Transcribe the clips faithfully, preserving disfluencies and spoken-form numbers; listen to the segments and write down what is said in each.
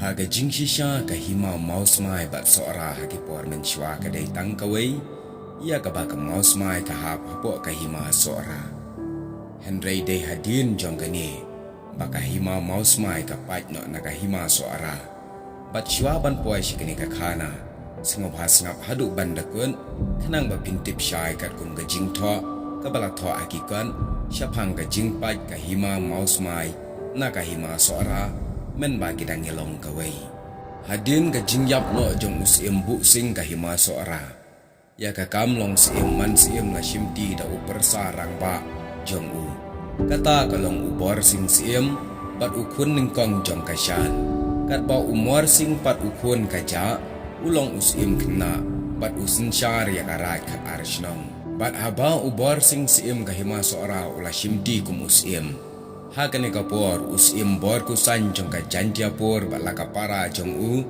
Ha ka jingshisha ka hima mawsmai bad sohra ha ki por mynshuwa ka dei tang kawei, ïa kaba ka mawsmai ka hap hapoh ka hima sohra. Hynrei dei hadien jong kane ba ka hima mawsmai ka pait noh na ka hima sohra. Bad shuwa ban poi sha kane ka khana, sngewbha sngap haduh ban da kut, khnang ba phin tip shai katkum ka jingthoh kaba la thoh ha ki kot shaphang ka jingpait ka hima mawsmai na ka hima sohra, mynba ki dang ïalong kawei. Hadien ka jingïap noh jong u Syiem Buh Sing ka hima sohra, ïa ka kam long syiem man syiem la shimti da u pyrsa rangbah jong u. Kata ka long u Borsing Syiem bad u khun nyngkong jong ka Shan. Katba u Morsing pat u khun ka Jah, u long u syiem khynnah bad u synshar ïa ka Raid Khatar Shnong. Bad haba u Borsing Syiem ka hima sohra u la shimti kum u syiem, ha kane ka por u Syiem Borkusain jong ka Jaintiapur bad la ka para jong u,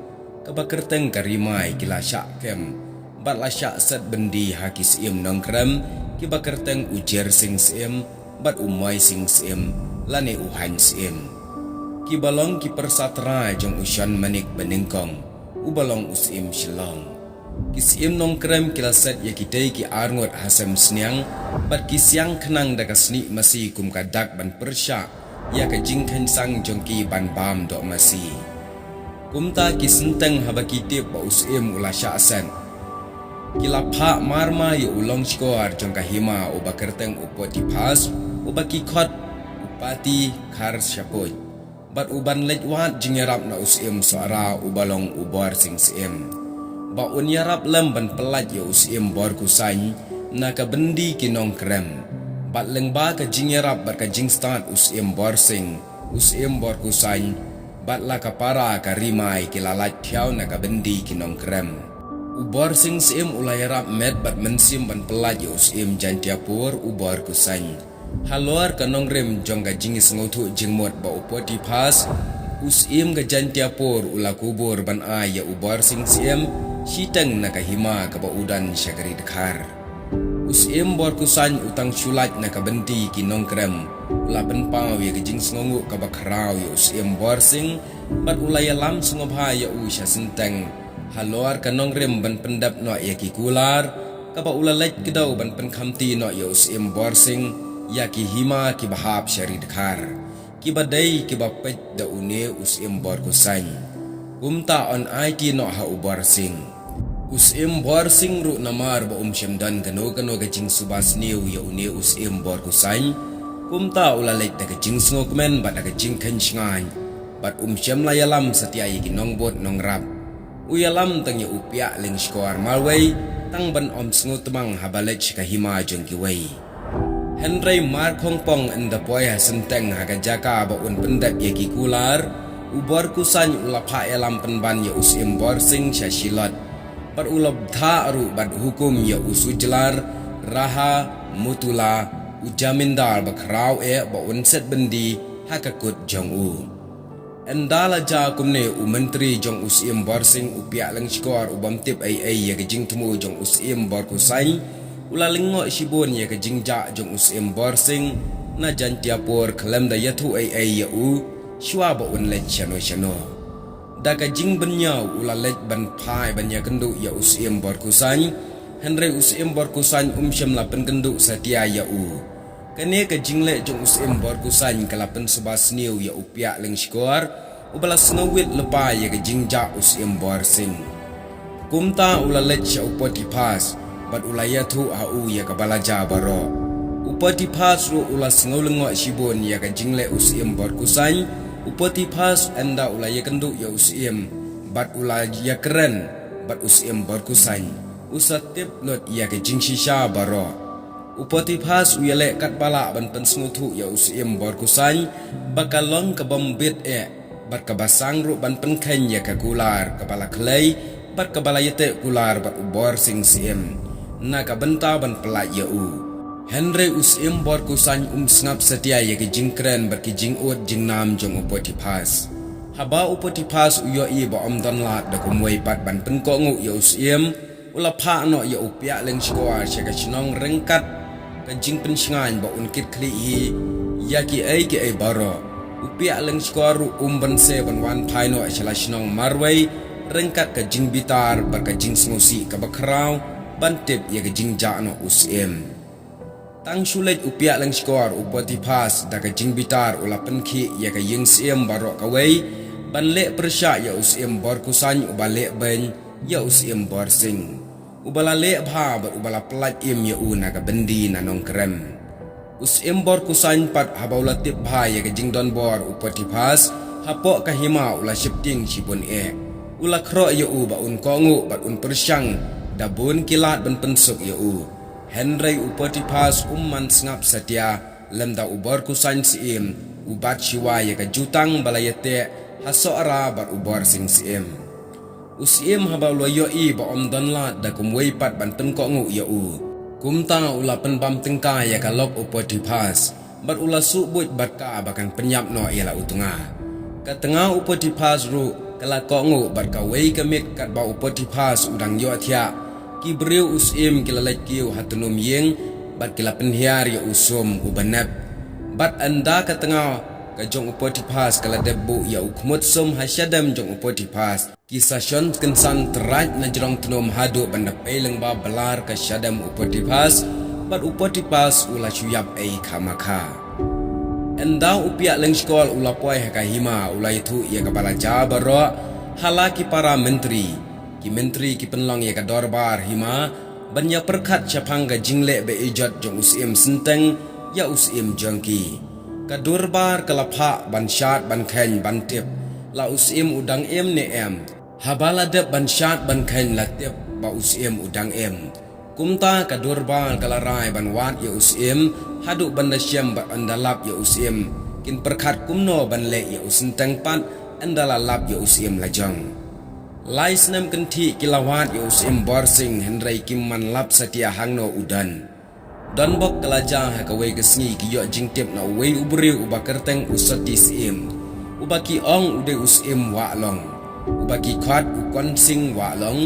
kaba kyrteng ka Rimai, ki la shah kem bad la shah set byndi ha ki syiem nongkrem kiba kyrteng u Jersing Syiem bad u Moising Syiem lane u Hain Syiem, kiba long ki pyrsa trai jong u Shon Manik Banyngkong, uba long u Syiem Shillong. Ki syiem nongkrem ki la set ïa kitei ki arngut ha sem sniang bad ki siang khnang da ka snieh masi kum ka dak ban pyrshah ïa ka jingkheiñ sang jong ki ban bam doh masi. Kumta ki synteng haba ki tip ba u syiem u la shah set, ki la phah marmar ïa u longshkor jong ka hima uba kyrteng u Potiphas, uba ki khot u Pati Khar Shapuit, bad u ban leit wad jingïarap na u Syiem Sohra uba long u Borsing Syiem, ba un ïarap lem ban pyllait ïa u Syiem Borkusain na ka byndi ki nongkrem. Bad lyngba ka jingïarap bad ka jingstad u Syiem Borsing, u Syiem Borkusain bad la ka para ka Rimai ki la lait thiaw na ka byndi ki nongkrem. U Borsing Syiem u la ïarap met bad mynsiem ban pyllait ïa u Syiem Jaintiapur u Borkusain. Halor ka nongrim jong ka jingsngewthuh jingmut ba u Potiphas, u Syiem ka Jaintiapur, u la kubur ban ai ïa u Borsing Syiem shiteng na ka hima kaba u don sha ka Ri Dkhar. U Syiem Borkusain u tang shu lait na ka byndi ki nongkrem, u la pynpaw ïa ka jingsngewnguh kaba khraw ïa u Syiem Borsing bad u la ïalam sngewbha ïa u sha synteng halor ka nongrim ban pyndep noh ïa ki kular, kaba u la leit kdew ban pynkhamti noh ïa u Syiem Borsing ïa ki hima kiba hap sha Ri Dkhar, kiba dei kiba peit da une u Syiem Borkusain. Kumta yn aiti noh ha u Borsing. U Syiem Borsing ruh namar ba um shym don kano kano ka jingsuba sniew ïa une u Syiem Borkusain, kumta u la leit da ka jingsngewkmen bad da ka jingkheiñ shngaiñ, bad um shym la ïalam satia ïa ki nongbud nongrap. U ïalam tang ïa u Piah Lyngshkor marwei, tang ban ym sngewtmang haba leit sha ka hima jong kiwei. Hynrei mar khongpong ynda poi ha synteng ha ka jaka ba un pyndep ïa ki kular, u Borkusain u la phah ïalam pynban ïa u Syiem Borsing sha Shilot, bad u la bthah ruh bad hukum ïa u Sujlar Raha Mutula, u jamindar ba khraw eh, ba un set byndi ha ka kut jong u. Ynda la jia kumne, u myntri jong u Syiem Borsing, u Piah Lyngshkor, u bym tip ei ei ïa ka jingthmu jong u Syiem Borkusain, u la lyngngoh shibun ïa ka jingjah jong u Syiem Borsing na Jaintiapur khlem da ïathuh ei ei ïa u shuwa ba un leit shano shano. Da ka jingbynñiaw u la leit ban phai ban ïakynduh ïa u Syiem Borkusain, hynrei u Syiem Borkusain um shym la pynkynduh satia ïa u. Kane ka jingleh jong u Syiem Borkusain ka la pynsuba sniew ïa u Piah Lyngshkor, uba la sngewwit lypa ïa ka jingjah u Syiem Borsing. Kumta u la leit sha u Potiphas, bad u la ïathuh ha u ïa kaba la jia baroh. U Potiphas ruh u la sngewlyngngoh shibun ïa ka jingleh u Syiem Borkusain. U Potiphas ynda u la ïakynduh ïa u Syiem, bad u la ïakren bad u Syiem Borkusain, u sa tip lut ïa ka jingshisha baroh. U Potiphas u ïaleh katba lah ban pynsngewthuh ïa u Syiem Borkusain ba ka long ka bym bit eh, bad kaba sang ruh ban pynkheiñ ïa ka kular kaba la khlei bad kaba la ïateh kular bad u Borsing Syiem na ka bynta ban pyllait ïa u. Hynrei u Syiem Borkusain um sngap satia ïa ki jingkren bad ki jingud jingnam jong u Potiphas. Haba u Potiphas u ïohi ba ym don lad da kumwei pat ban pynkohnguh ïa u Syiem, u la phah noh ïa u Piah Lyngshkor sha ka shnong ryngkat ka jingpynshngaiñ ba un kit khlieh hi ïa kiei kiei baroh. U Piah Lyngskor ruh um banse ban wan phai noh sha la shnong marwei ryngkat ka jingbitar bad ka jingsngewsih kaba khraw ban tip ïa ka jingjah noh u syiem. Tang shu leit u Piah Lyngskor, u Potiphas da ka jingbitar u la pynkhih ïa ka ïing syiem baroh kawei ban leh pyrshah ïa u syiem Borkusain uba leh beiñ ïa u syiem Borsing, uba la leh bha bad uba la pyllait im ïa u na ka byndi na Nongkrem. U syiem Borkusain pat haba u la tip bha ïa ka jingdonbor u Potiphas hapoh ka hima u la sheptieng shibun eh. U la khroh ïa u ba un kohnguh bad un pyrshang da bun ki lad ban pynsuk ïa u. Hynrei u Potiphas um man sngap satia lymda u Borkusain syiem u bat shuwa ïa ka jutang ba la ïateh ha Sohra bad u Borsing syiem. U syiem haba u la ïohi ba ym don lad da kumwei pat ban pynkohnguh ïa u, kumta u la pynbam tyngka ïa ka lok u Potiphas bad u la suh buit bad ka ba kan pynïap noh ïa la u tnga. Ka tnga u Potiphas ruh ka la kohnguh bad kawei ka miet katba u Potiphas u dang ïohthiah, ki briew u syiem ki la leit kiew ha tnum ïing bad ki la pynhiar ïa u sum uba nep. Bad ynda ka tnga ka jong u Potiphas ka la dep buh ïa u khmut sum ha shadem jong u Potiphas, ki sa shon kynsan trai na jrong tnum haduh ban da pei lyngba blar ka shadem u Potiphas, bad u Potiphas u la shu ïap ei khamakha. Ynda u Piah Lyngskor u la poi ha ka hima u la ïathuh ïa kaba la jia baroh ha la ki para myntri. Ki myntri ki pynlong ïa ka dorbar hima ban ïa pyrkhat shaphang ka jingleh beh ijot jong u syiem Synteng ïa u syiem jong ki. Ka dorbar ka la phah ban shad ban kheiñ ban tip la u syiem u dang im ne em. Haba la dep ban shad ban kheiñ la tip ba u syiem u dang im. Kumta ka dorbar ka la rai ban wad ïa u syiem haduh ban da shem bad ynda lap ïa u syiem kin pyrkhat kumno ban leh ïa u Synteng pat ynda la lap ïa u syiem la jong. Lai snem kynthih ki la wad ïa u syiem Borsing hynrei kim man lap satia hangno u don. Donbok ka la jia ha kawei ka sngi ki ïoh jingtip na uwei u briew uba kyrteng u Soti Syiem, uba ki ong u dei u syiem Wahlong, uba ki khot u Konsing Wahlong.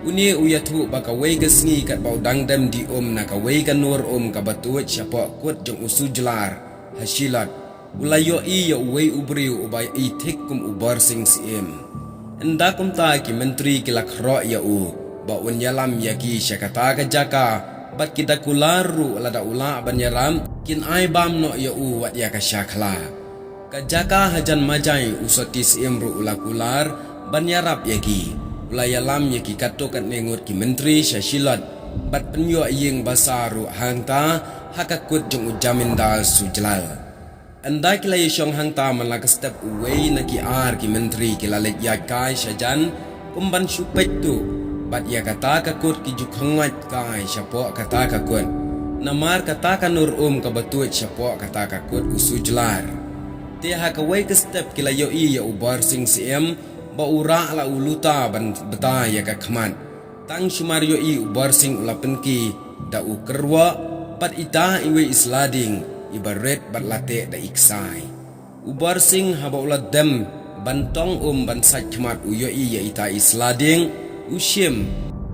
Une u ïathuh ba kawei ka sngi katba u dang dem dih um na kawei ka nur um kaba tuid shapoh kut jong u Sujlar ha Shilot, u la ïohi ïa uwei u briew uba i thik kum u Borsing Syiem. Ynda kumta ki myntri ki la khroh ïa u ba un ïalam ïa ki sha kata ka jaka, bad ki da kular ruh lada u lah ban ïarap kin ai bam noh ïa u wat ïa ka shakhla. Ka jaka hajan Majai u Soti Syiem ruh u la kular ban ïarap ïa ki. U la ïalam ïa ki katto katne ngut ki myntri sha Shilot bad pynïoh ïing basa ruh hangta ha ka kut jong u jamindar Sujlal. Ynda ki la ïashong hangta man la ka step uwei na ki ar ki myntri ki la leit ïaid kai shajan kum ban shu peit tuh, bad ïa kata ka kut ki ju khangwait kai shapoh kata ka kut. Namar kata ka nur um kaba tuid shapoh kata ka kut u Sujlar. Te ha kawei ka step ki la ïohi ïa u Borsing Syiem ba u rah la u luta ban bta ïa ka khmat. Tang shu mar ïohi u Borsing u la pynki da u kyrwoh bad ita iwei i sla dieng iba rit bad la teh da i ksai. U Borsing haba u la dem ban tong um ban sait khmat u ïohi ïa ita i sla dieng, u shim.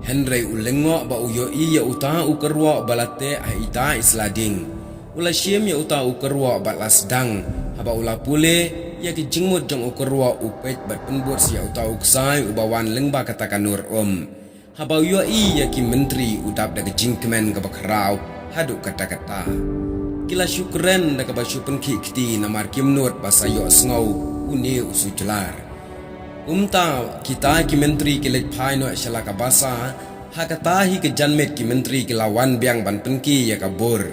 Hynrei u lyngngoh ba u ïohi ïa uta u kyrwoh ba la teh ha ita i sla dieng. U la shim ïa uta u kyrwoh bad la sdang. Haba u la pule ïa ki jingmut jong u kyrwoh u peit bad pynbud ïa uta u ksai uba wan lyngba kata ka nur um. Haba u ïohi ïa ki myntri u dap da ka jingkmen kaba khraw haduh katta katta. Ki la shu kren da kaba shu pynkhih kti namar kim nud ba sa ïohsngew une u Sujlar. Kumta kita ki myntri ki leit phai noh sha la ka basa. Ha kata hi ka janmiet ki myntri ki la wan biang ban pynki ïa ka bor.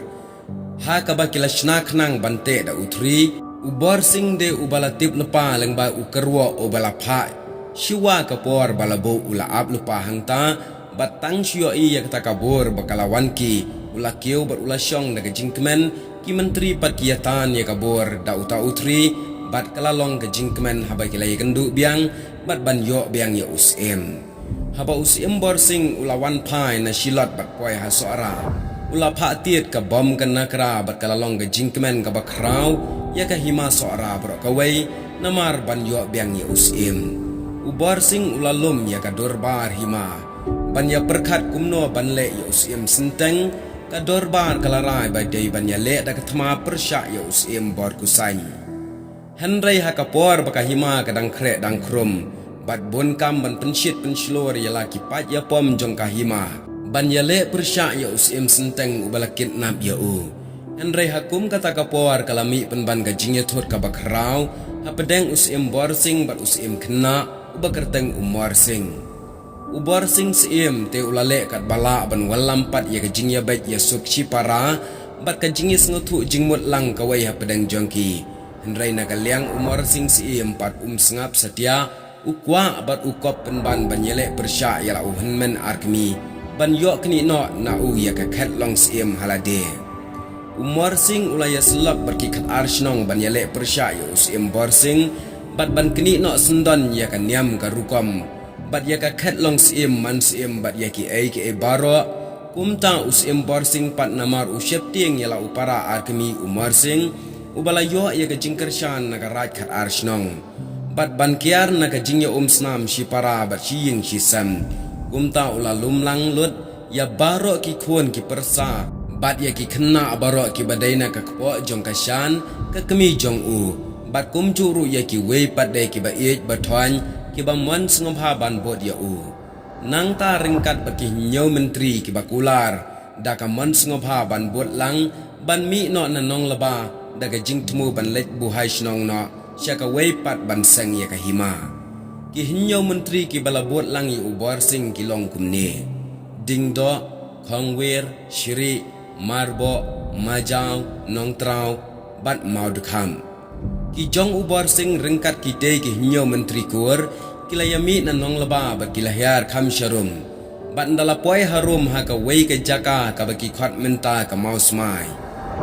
Ha kaba ki la shna khnang ban teh da u thri, u Borsing de uba la tip lypa lyngba u kyrwoh uba la phah. Shuwa ka por ba la buh u la ap lypa hangta, bad tang shu ïohi ïa kata ka bor ba ka la wan ki, u la kiew bad u la shong da ka jingkmen. Ki myntri pat ki ïa tan ïa ka bor da uta u thri bad ka la long ka jingkmen haba ki la ïakynduh biang bad ban ïoh biang ïa u syiem. Haba u syiem Borsing u la wan phai na Shilot bad poi ha Sohra, u la phah tied ka bom ka nakra bad ka la long ka jingkmen kaba khraw ïa ka hima Sohra baroh kawei namar ban ïoh biang ïa u syiem. U Borsing u la lum ïa ka dorbar hima ban ïa pyrkhat kumno ban leh ïa u syiem Synteng. Ka dorbar ka la rai ba dei ban ïa leh da ka thma pyrshah ïa u syiem Borkusain. Hynrei ha ka por ba ka hima ka dang khreh dang khrum, bad bun kam ban pynshit pynshlur ïa la ki paid ïapom jong ka hima, ban ïaleh pyrshah ïa u Syiem Synteng uba la kidnap ïa u. Hynrei ha kum kata ka por ka la mih pynban ka jingïathut kaba khraw hapdeng u Syiem Borsing bad u Syiem Khynnah uba kyrteng u Morsing. U Borsing Syiem te u la leh katba lah ban wallam pat ïa ka jingïabeit ïasuk shipara bad ka jingïasngewthuh jingmut lang kawei hapdeng jong ki. Hynrei na ka liang u Morsing Syiem pat um sngap satia, u kwah bad u kop pynban ban ïaleh pyrshah ïa la u hynmen arkmie, ban ïoh knieh noh na u ïa ka khet long syiem ha lade. U Morsing u la ïasyllok bad ki khatar shnong ban ïaleh pyrshah ïa u Syiem Borsing, bad ban knieh noh syndon ïa ka niam ka rukom, bad ïa ka khet long syiem man syiem bad ïa kiei kiei baroh. Kumta u Syiem Borsing pat namar u sheptieng ïa la u para arkmie u Morsing, uba la ïoh ïa ka jingkyrshan na ka raid khatar shnong, bad ban kiar na ka jingïaumsnam shipara bad shi ïing shi sem. Kumta u la lum lang lut ïa baroh ki khun ki pyrsa bad ïa ki khynnah baroh kiba dei na ka kpoh jong ka shan, ka kmie jong u, bad kumjuh ruh ïa kiwei pat de kiba ïeit ba thoiñ, kiba mon sngewbha ban bud ïa u. Nangta ryngkat bad ki hynñiew myntri kiba kular da ka mon sngewbha ban bud lang, ban mih noh na Nonglaba da ka jingthmu ban leit buhai shnong noh sha kawei pat ban seng ïa ka hima. Ki hynñiew myntri kiba la bud lang ïa u Borsing ki long kumne: Diengdoh, Khongwir, Shrieh, Marboh, Majaw, Nongtraw bad Mawdkham. Ki jong u Borsing ryngkat kitei ki hynñiew myntri kur ki la ïamih na Nonglaba bad ki la hiar kham sharum. Bad ynda la poi harum ha kawei ka jaka kaba ki khot mynta ka Mawsmai,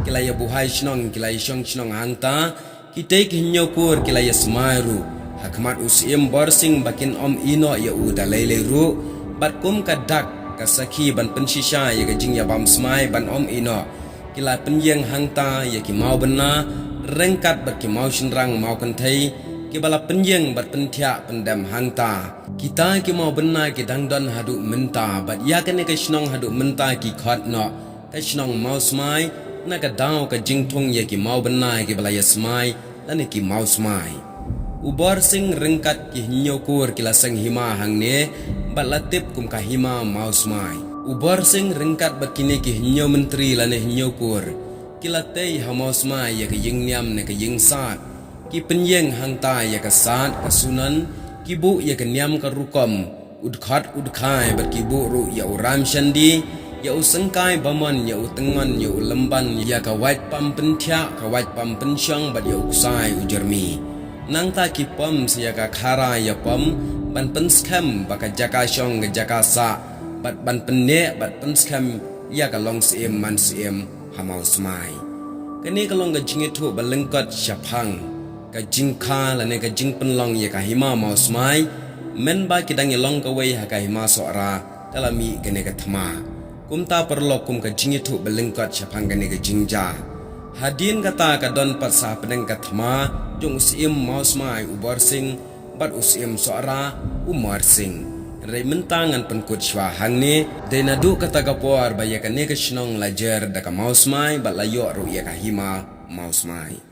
ki la ïabuhai shnong, ki la ïashong shnong hangta. Kitei ki hynñiew kur ki la ïasmai ruh ha khmat u Syiem Borsing ba kin ym ïehnoh ïa u da lei lei ruh, bad kum ka dak ka sakhi ban pynshisha ïa ka jingïabam smai ban ym ïehnoh, ki la pynïeng hangta ïa ki mawbynna ryngkat bad ki mawshynrang mawkynthei, kiba la pynïeng bad pynthiah pyndem hangta. Kita ki mawbynna ki dang don haduh mynta, bad ïa kane ka shnong haduh mynta ki khot noh ka shnong Mawsmai, na ka daw ka jingthung ïa ki mawbynna kiba la ïasmai lane ki mawsmai. U Borsing ryngkat ki hynñiew kur ki la seng hima hangne, bad la tip kum ka hima Mawsmai. U Borsing ryngkat bad kine ki hynñiew myntri lane hynñiew kur ki la tei ha Mawsmai ïa ka ïingniam ne ka ïingsad. Ki pynïeng hangta ïa ka sad ka sunan, ki buh ïa ka niam ka rukom, u dkhot u dkhai, bad ki buh ruh ïa u ramshandi, ïa u syngkai bamon, ïa u tyngon, ïa u lymban, ïa ka waitpam pynthiah, ka waitpam pynshong, bad ïa u ksai u jyrmi. Nangta ki pom sa ïa ka khara ïapom ban pynskhem ba ka jaka shong ka jaka sah, bad ban pynneh bad pynskhem ïa ka long syiem man syiem ha Mawsmai. Kane ka long ka jingïathuh ba lyngkot shaphang ka jingkha lane ka jingpynlong ïa ka hima Mawsmai, mynba ki dang ïalong kawei ha ka hima Sohra, ka la mih kane ka thma. Kumta paralok, kum ka jingïathuh ba lyngkot shaphang kane ka jingjia, hadien kata ka don pat sa hapdeng ka thma jong u Syiem Mawsmai u Borsing bad u Syiem Sohra u Morsing. Hynrei mynta ngan pynkut shuwa hangne, dei naduh kata ka por ba ïa kane ka shnong la jer da ka Mawsmai bad la ïoh ruh ïa ka hima Mawsmai.